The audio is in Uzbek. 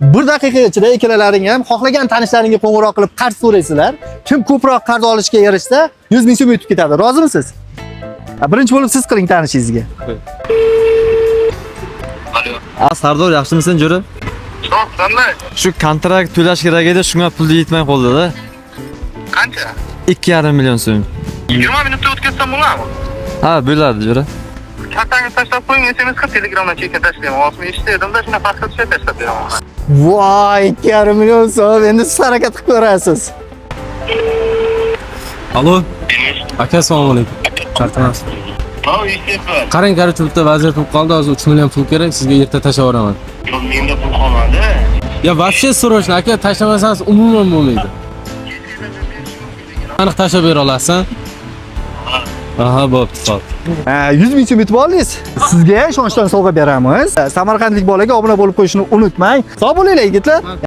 Bir daqiqa ichida ikkalalaring ham xohlagan tanishlaringga qo'ng'iroq qilib qarz so'raysizlar. Kim ko'proq qarz olishga erishsa, 100 ming so'm yutib ketadi. Rozimisiz? Ha, birinchi bo'lib siz qiling tanishingizga. A, Sardor, yaxshimisan, jo'ra? Yo'q, qanday? Shu kontrakt to'lash kerak edi, shunga pul yetmay qoldi-da. Qancha? 2,5 million so'm. 20 minutda o'tkazsam bo'ladimi? Ha, bo'ladi, jo'ra. Kartangizni tashlab qo'ying, SMS qilib Telegramdan chekini tashlayman. Hozir eshitdimda, shunda pastga tushib tashlab beraman. Voy, 2,5 million so'm. Endi siz harakat qilib ko'rasiz. Alo. Aka, assalomu alaykum. Shart. Ha, eshityapman. Qarang, короче, bitta vaziyat bo'lib qoldi. Hozir 3 million pul kerak, sizga erta tashlab yuboraman. Yo'q, menda pul qolmadi. Ya вообще срочно, aka, tashlamasangiz umuman bo'lmaydi. Aniq tashlab bera olasan? Aha, bo'pti, xo'p. Ha, 100 ming so'm yutib oldingiz. Sizga ishonchdan sovg'a beramiz. Samarqandlik bolaga obuna bo'lib qo'yishni unutmang. Sog' bo'linglar, yigitlar.